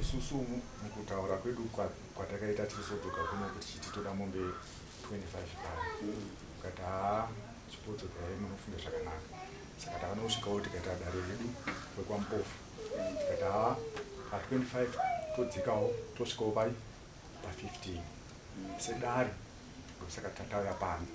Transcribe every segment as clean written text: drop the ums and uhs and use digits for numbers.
Isusu mukutaura kwedu kwatakaita tichizodzoka kuno kuti chiti toda mombe 25 paya ukati haa chipodzokerai munofunge zvakanaka. Saka takanosvikawo tikaita dare redu wekwaMpofu tikati haa pa 25 todzikawo tosvikawo pai pa 15 sedare. Ndosaka tatauya pano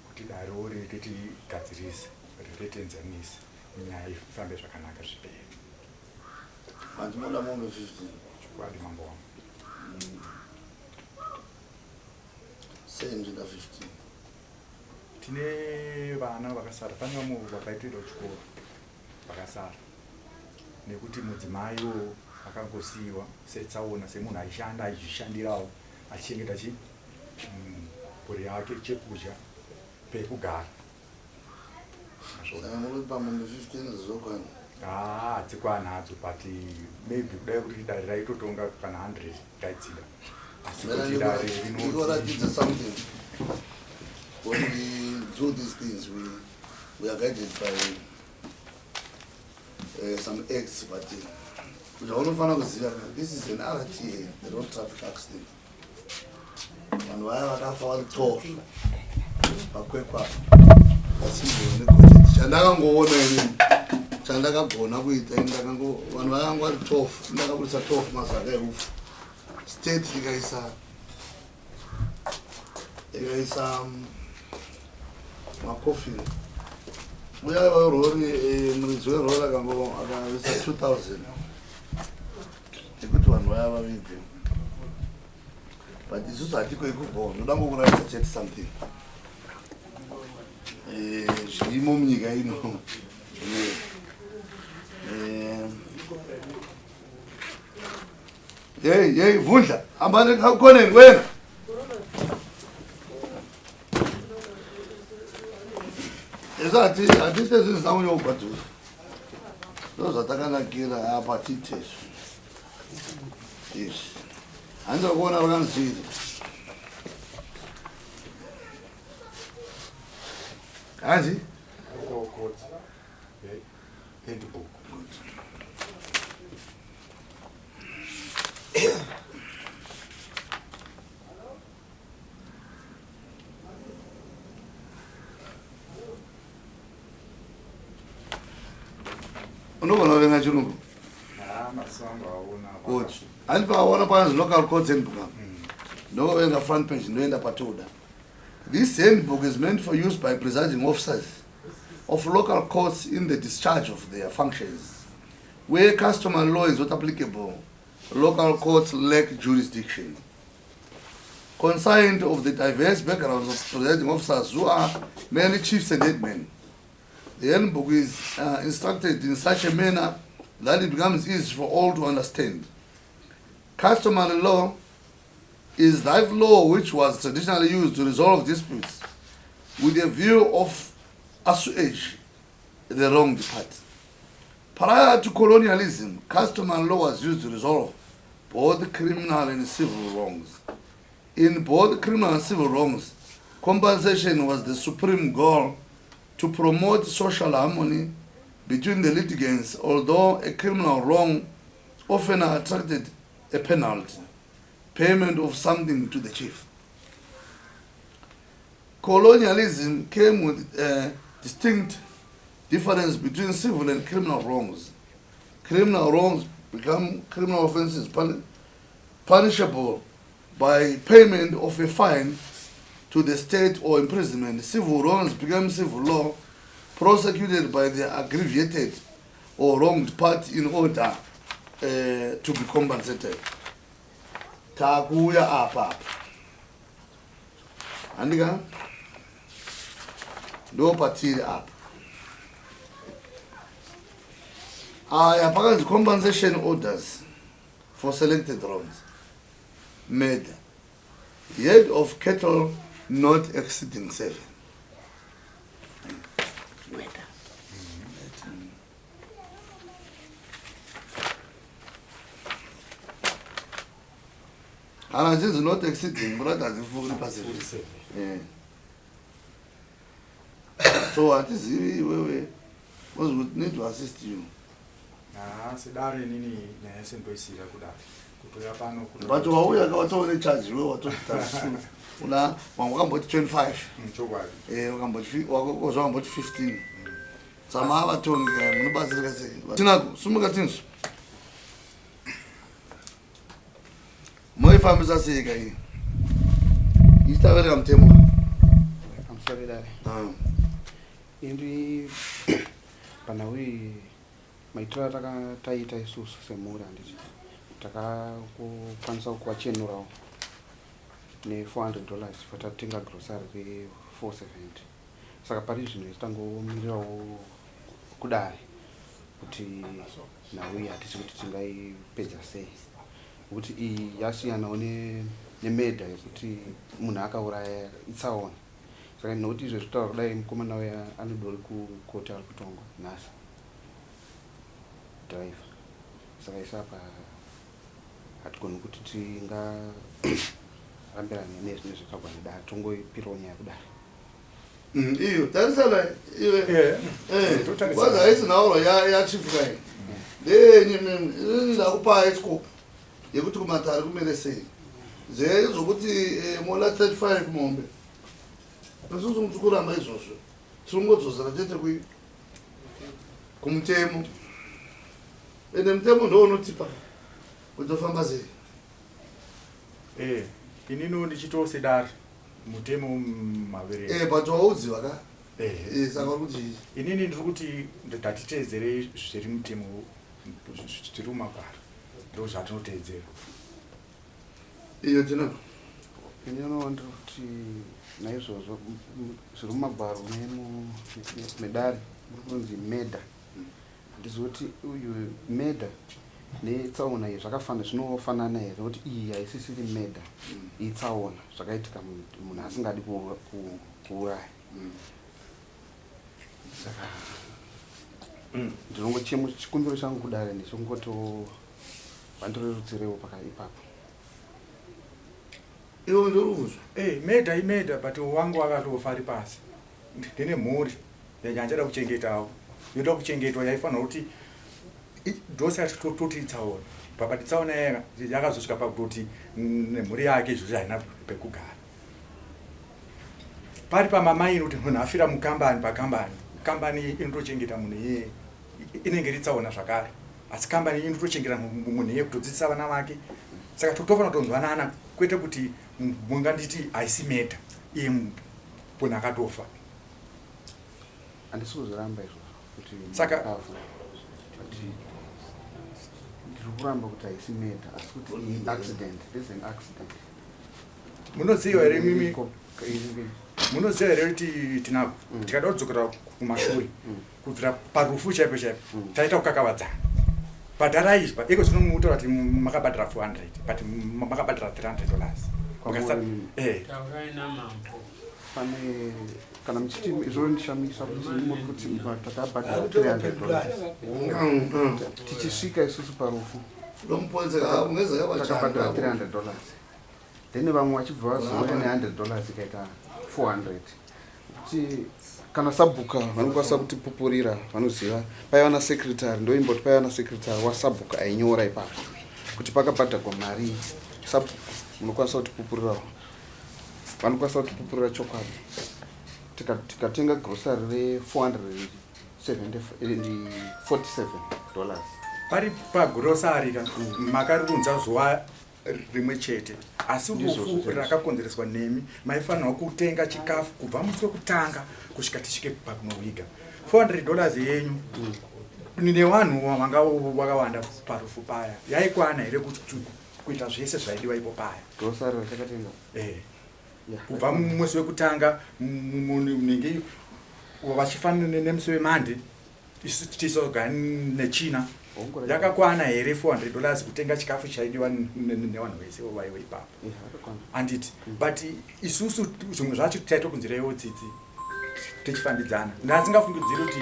kuti darewo rete tigadzirise rete tienzanise nyaya ifambe zvakanaka zvipere. Hanzi moda mombe 15. Chokwadi mambo wangu. Sei muchida 15? Tine vana vakasara, pane vamwe vakaitoenda kuchikoro vakasara nekuti mudzimaiwo akangosiyiwa setsaona semunhu aishanda aizvishandirawo achichengeta chi mhuri yake chekudya pekugara. Saka muri pamombe 15 dzokwana? Haa hadzikwana hadzo but maybe kudai kuti dare raitotonga kana 100 taidzida asi kuti dare rinoti Ndikoratidza something. When we do these things, we are guided by some acts, but zvaunofanira kuziva, this is an RTA, the road traffic accident. Vanhu vaya vakafa vari 12 pakwekwa pasingoone. Chandakangoona ini, chandakagona kuita ini, ndakango vanhu vaya vanga vari 12, ndakabudisa 12 masaga eupfu. State ikaisa makofini. Uya werori, muridzi werori akaisa 2000 ekuti vanhu vaya vavigwe. But isusu hatiko ikubva, ndoda ngokuratidza chete something. Zvirimo munyika ino. Hey, hey, Vundla, hambani khoneni wena. Isu hatiite zvinhu zvisina. Ndo zvatakanakira apa tiite izvi. Izvi. Hanzi kuona vakanzwiri. Hanzi? Local court handbook. Unogona kuverenga chirungu? Haa, maziso angu aona. Good. Handi paona pakanzi local courts handbook apa. Ndoverenga front page, ndoenda patoda. This handbook is meant for use by presiding officers of local courts in the discharge of their functions. Where customary law is not applicable, local courts lack jurisdiction. Concerned of the diverse backgrounds of presiding officers who are mainly chiefs and headmen, the handbook is instructed in such a manner that it becomes easy for all to understand. Customary law is that law which was traditionally used to resolve disputes with a view of assuage the wronged party. Prior to colonialism, customary law was used to resolve both criminal and civil wrongs. In both criminal and civil wrongs, compensation was the supreme goal to promote social harmony between the litigants, although a criminal wrong often attracted a penalty, payment of something to the chief. Colonialism came with a distinct difference between civil and criminal wrongs. Criminal wrongs become criminal offenses punishable by payment of a fine to the state or imprisonment. Civil wrongs became civil law, prosecuted by the aggravated or wronged party in order to be compensated. Takuya apa apa. Handika? Ndo patiri apa. Aya pakanzi compensation orders for selected wrongs. Murder. Head of cattle not exceeding 7. Murder. Kana chinzi not exceeding, murati hadzipfuuri pa7. So hatizivi iwewe, because we need to assist you. Haa sedare inini nyaya yese ndoisiira kudare kutouya pano kuto- But wauya ka watove necharge iwe watoti una wanga wakamboti 25. Chokwadi. Wakamboti wazva wakamboti 15. Tsama vatongi kaya munobatsirika sei? Tinako sumuka tinzwi. Moifambisa sei kai? Ichitavereka mutemo. Pamusoro dare. Indi panhau iyi maitiro atakataita isusu semhuri handiti takakwanisa kuvachenurawo ne$400 patatenga grocery re470. Saka pari zvino isu tangomirirawo kudare kuti nhau iyi hatisi kuti tingaipedza sei, nekuti iyi yasiyanawo nemurder yekuti munhu akauraya, itsaona. Saka nokuti izvo zvitaura kudai, mukomana uya anodori kukoti, ari kutongwa nhasi, driver. Saka isu apa hatigoni kuti tingarambirane nezvinhu zvitsvagwa nedare, tongoipirawo nyaya kudare. Iyo tarisana iwe. Totarisana. Kwanza haisi nhauro yachief kai, ndeyenyu mimi. Inini ndakupa scope yekuti kumatare kumire sei. Zvenyu zvokuti moda 35 mombe, isusu muti kuramba izvozvo, tiringodzosera chete kumutemo, ende mutemo ndo unotipa kuti tofamba sei. Inini ndichito sedare mutemo maviri. But wauziva ka? Saka uri kuti Inini ndiri kuti ndatiteedzerei zviri mutemo, zviri mumagwaro, ndo zvatinoteedzera. Iyo tinako. Ininowo ndiri kuti naizvozvo zviri mumagwaro medare muri kunzi murder. Handizivi kuti uyu murder netsaona iyi zvakafana, zvinofanana here, nekuti iyi haisisiri murder, itsaona zvakaitika munhu asingadi kuuraya. Saka ndinongochemo, chikumbiro changu kudare ndechekungoti vandirerutsirewo paka ipapo. Iwe ndoruvuzwa. Murder imurder, but wangu akatofa ari pasi. Ndine mhuri yandichada kuchengetawo, yoda kuchengetwa, yaifanira kuti ndosati toti itsaona, but tsaona yakazosvika pakutoti nemhuri yake izvozvo haina pekugara. Pari pamamaini kuti munhu afira mukambani, pakambani, kambani inotochengeta munhu iyeye, inenge iri tsaona zvakare, asi kambani inotochengeta munhu iyeye, kutodzidzisa vana vake. Saka tofanira kutonzwanana, kwete kuti munganditi haisi murder iye munhu akatofa. Handisi kuzviramba izvozvo kuti akafa, but ndiri kuramba kuti haisi murder, asi kuti iyi accident, this is an accident. Munoziva here mimi, munoziva here kuti tinako tikada kudzokera kumashure kubvira parufu chaipo chaipo, taita kukakavadzana, bhadharai izvi iko zvino mutaura kuti makabhadhara 400, but makabhadhara $300. Kwamuri mimi. Taurai namambo. Pane kana muchiti zvondishamisa kuti muri kuti takabhadhara $300 tichisvika isusu parufu. Ndomuponzeka ungezeka. Takabhadhara $300, then vamwe vachibva vazouya ne$100, ikaita 400. Kuti kana sabhuka vanokwanisa kutipupurira, vanoziva paiva nasecretary, ndoimboti paiva nasecretary wasabhuka ainyora ipapo kuti pakabhadhagwa mari. Sabhuku munokwanisa kutipupurirawo, vanokwanisa kutipupurira chokwadi. Tikatenga grocery re$447. Pari pagrocery ka, makariunza zuva rimwe chete, asi Ndizvozvo rufu chaizvo. rakakonzereswa nemi. Maifanirwa kutenga chikafu kubva musi wekutanga kusvika tisvike pakunoviga. $400 yenyu nevanhu vanga vakawanda parufu paya yaikwana here kuita zvese zvaidiwa ipo paya? Grocery ratakatenga? Kubva musi wekutanga nenge vachifanira nemusi wemande, isu tichizoga nechina, yakakwana here $400 kutenga chikafu chaidiwa nevanhu vese vaiwe ipapo? Yakakwana. Handiti? But isusu zvimwe zvacho taitokunzireiwo tsitsi tichifambidzana. Ndasingafungidziri kuti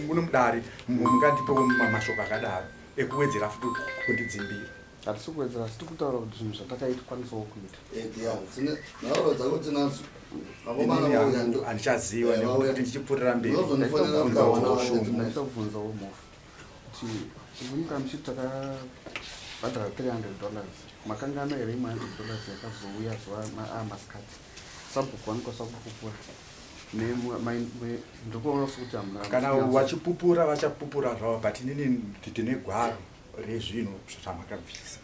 muno mudare mungandipewo mashoko akadaro ekuwedzera futi kundidzimbira. Hatisi kuwedzera, asi tiri kutaura kuti zvinhu zvatakaikwanisawo kuita. Nhauro dzako tinadzo, vakomana. Inini Vauya hangu handichaziva vauya. nekuti ndichipfuurira mberi. Unozondifonera Ndinofunga mukawana ushungu. Ndaita kubvunzawo mofu kuti kuti imi muchiti takabhadhara $300, makangano here imwe $100 yakazouya zuva masikati? Sabhuku vanokwanisa kupupura. Ndikuona sekuti hamuna. Kana vachipupura, vachapupura zvavo, but inini tine gwaro rezvinhu zvamakabvisa.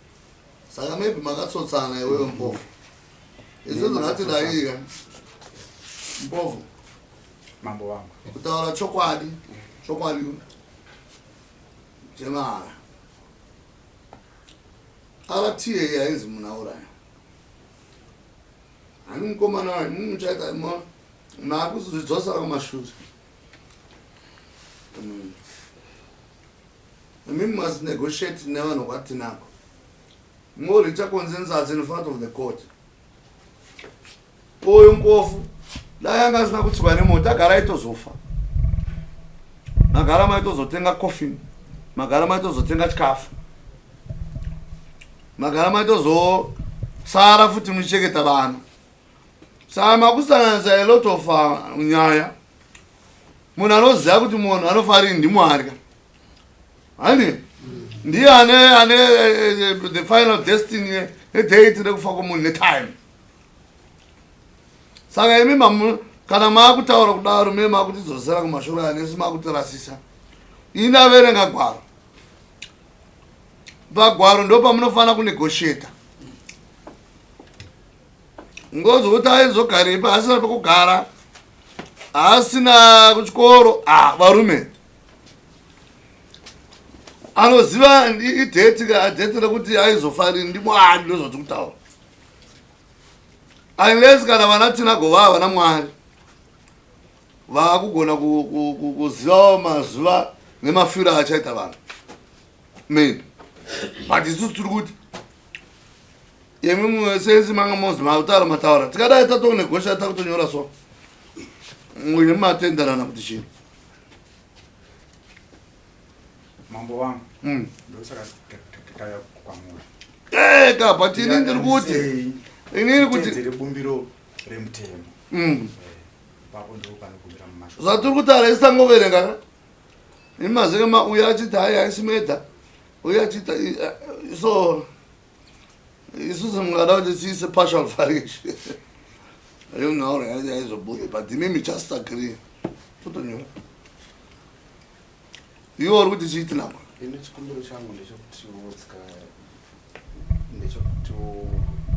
Saka maybe makatsotsana iwewe Mpofu. Isusu ngatidaika, Mpofu. Mambo wangu. Kutaura chokwadi, chokwadi chemahara, RTA hainzi munhu auraya hani. Mukomana, muchaita maakuzvidzosera kumashure. Imi must negotiate nevanhu kwatinako, moreacha consensus in front of the court. Uyu Mpofu dai anga asina kutsikwa nemota, agara aitozofa. Magara maitozotenga coffin, magara maitozotenga chikafu, magara maitozosara futi muchichengeta vana. Saka makusanganisa a lot of nyaya. Munhu anoziva kuti munhu anofa rini ndiMwari ka, hani? Ndiye ane the final destiny nedate rekufa kwomunhu netime. Saka imi mamu kana maakutaura kudaro, me makutidzosera kumashure anesu, makutirasisa. Ini ndaverenga gwaro. Pagwaro ndo pamunofanira kunegotiata ngozi kuti aizogarepi, asina pekugara, asina kuchikoro. Ah, varume, anoziva idate ka, date rekuti aizofa rini ndiMwari. Ndozvati kutaura, unless kana vana Tinago vana Mwari vaakugona kuzivawo mazuva nemafiro achaita vanhu, maybe. But isusu tiri kuti imi sensi manga mozi mautaura mataura, tikadai tatonegosha, takutonyora so mwine matenderana kuti chii. Mambo wangu, ndosaka tauya kwamuri. Eka, but ini ndiri kuti, inini kuti tedzere bumbiro remutemo. Ipapo ndo panogumira mumashoko. Zvatiri kutaura isi tangoverenga ka. Imi mazenge mauya achiti hai, haisi murder, uye achiita so. Isusu mungada kuti tiise partial variation yonhaura yaizobude, but imimi just agree, totonyora. Iwe uri kuti chiiti nako? Ini chikumbiro changu ndechekutiwo tsika, ndechekutiwo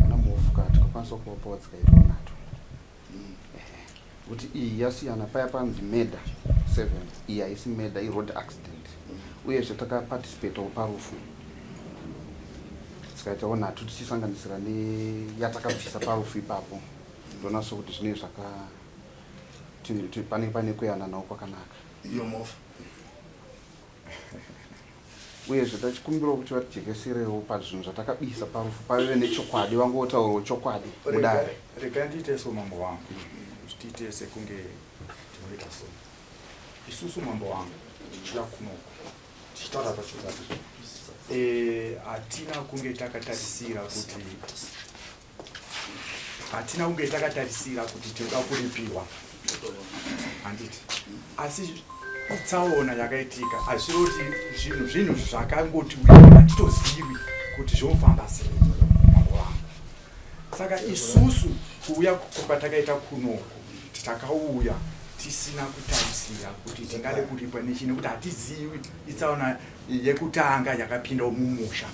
ana Mhofu ka tikakwanisa kuvapawo dzikaitwa nato, kuti iyi yasiyana. Paya panzi murder seven, iyi haisi murder, iroad accident. Uyezve takaparticipatawo parufu, tikaitawo nhatu tichisanganisira neyatakabvisa parufu ipapo. Ndoona sokuti zvinenge zvaka pane kuyananawo kwakanaka. Iyo Mhofu. Uyezve tachikumbirawo kuti vatijekeserewo pazvinhu zvatakabisa parufu, pave nechokwadi, vangotaurawo chokwadi mudare. Rega ndiite so, mambo wangu, tiite sekunge tinoita so. Isusu, mambo wangu, tichiuya kunoku tichitaura pachokwadi, hatina kunge takatarisira kuti, hatina kunge takatarisira kuti tinoda kuripiwa, handiti? Asi tsaona yakaitika, hazviro kuti zvinhu zvakangoti hatitozivi kuti zvinofamba sei, mambo wangu. Saka isusu kuuya kwatakaita kunoku, takauya tisina kutarisira kuti tingade kuripwa nechii, nekuti hatizivi, itsaona yekutanga yakapindawo mumusha.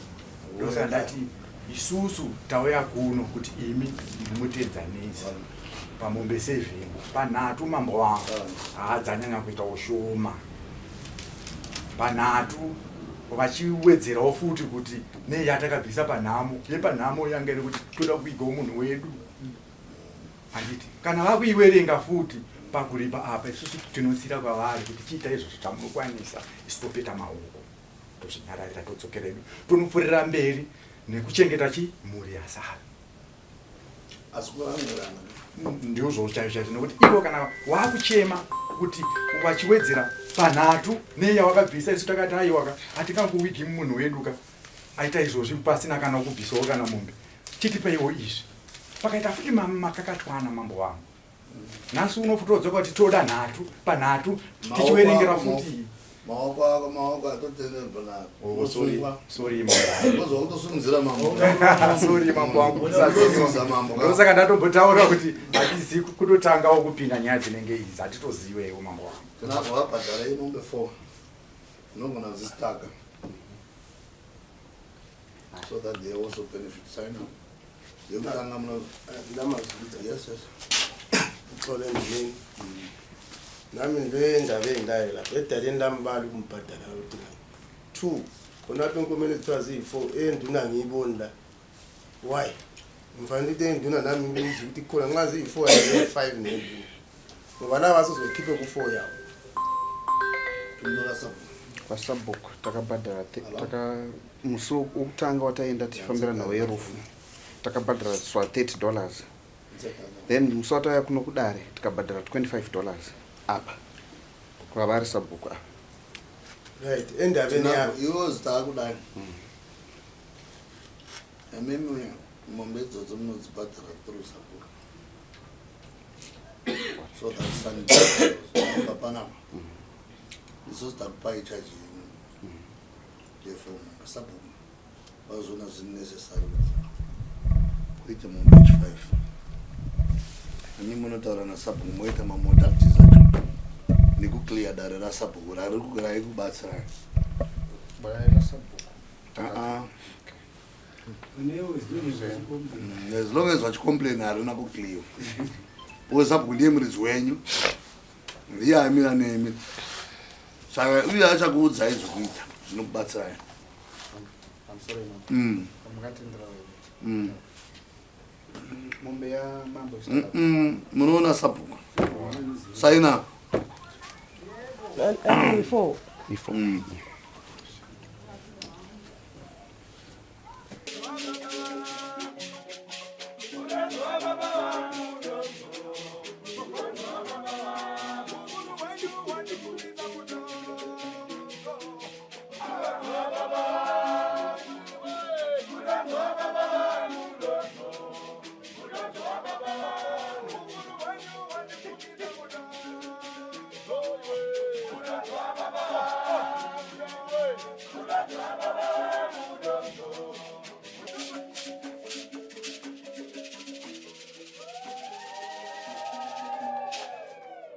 Ndosaka ndati isusu tauya kuno kuti imi mutedzanisi pamombe 7 panhatu. Mambo wangu, haadzanyanya kuita ushoma panhatu, vachiwedzerawo futi kuti nei yatakabvisa panhamo. Yepanhamo yanga iri kuti toda kuigawo munhu wedu, handiti? Kana vakuiwerenga futi pakuripa apa, isusu tinosira kwavari kuti chiita izvozvo zvamunokwanisa, isu topeta maoko, tozvinyararira, todzokeredu, tonopfurira mberi nekuchengeta chi mhuri yasara. Asi kurangurana. Ndizvo chaizvo chaizvo, nekuti ivo kana wakuchema kuti vachiwedzera panhatu neyawakabvisa, isu takati aiwaka, hatingangowigi munhu wedu ka aita izvozvi pasina kana kubvisawo kana mombe. Chitipeiwo izvi. Pakaita futi makakatwana, mambo wangu. Nhasi unofutodzoka kuti toda nhatu panhatu, tichiwerengera futi. Maoko ako maoko atotenderwa nako. Oh, sorry, Usungwa. sorry mambo. Ozwa kutosunzira mambo. Sorry mambo wangu Kutosunza mambo. Ndosaka ndatombotaura kuti hatizi kutotangawo kupinda nyaya dzinenge idzi hatitoziwewo mambo wangu. Tinabva vabhadhara mombe 4. Unogona kudzistaka. So that they also benefit. Sign up. Yekutanga muno. Ndinamazwi. Yes. Uxolo endimeni. Nami le ndaba engilayo lapha edaleni lami bala ukumbhadala ukuthi la. Two, khonapha enkomeni ezithiwa ziyi-four eyenduna ngiyiboni la. Why? Ngifanele ukuthi eyenduna nami ngizwe ukuthi kukhona nxa ziyi-four yayi-five nenduna. Ngoba laba sezoyikhiphe ku-four yawo. Tundura sabhuku. Kwasabhuku takabhadhara taka musi wokutanga wataenda tichifambira nhau yerufu takabhadhara swa $30, then musi watauya kuno kudare tikabhadhara $25 apa kwavari sabhuku apa. Right, endabeni yami. Iwo zita akudai. Imimi mombe idzodzo munodzibhadhara through sabhuku. So that sanity panapa. Isusu takupai charge yenyu yefomu. Sabhuku vazoona zviri necessary kuti kuite mombe echi5. Imi munotaura nasabhuku moita mamodalities acho nekuclear dare rasabhuku rari raikubatsirai. Uh-uh. As long as vachicomplain harina kuclear. Because sabhuku ndiye muridzi wenyu. Ndiye amira nemi. Saka uye achakuudzai zvekuita zvinokubatsirai. Mombe yamambo. Munoona sabhuku. Saina. Four. Ifo.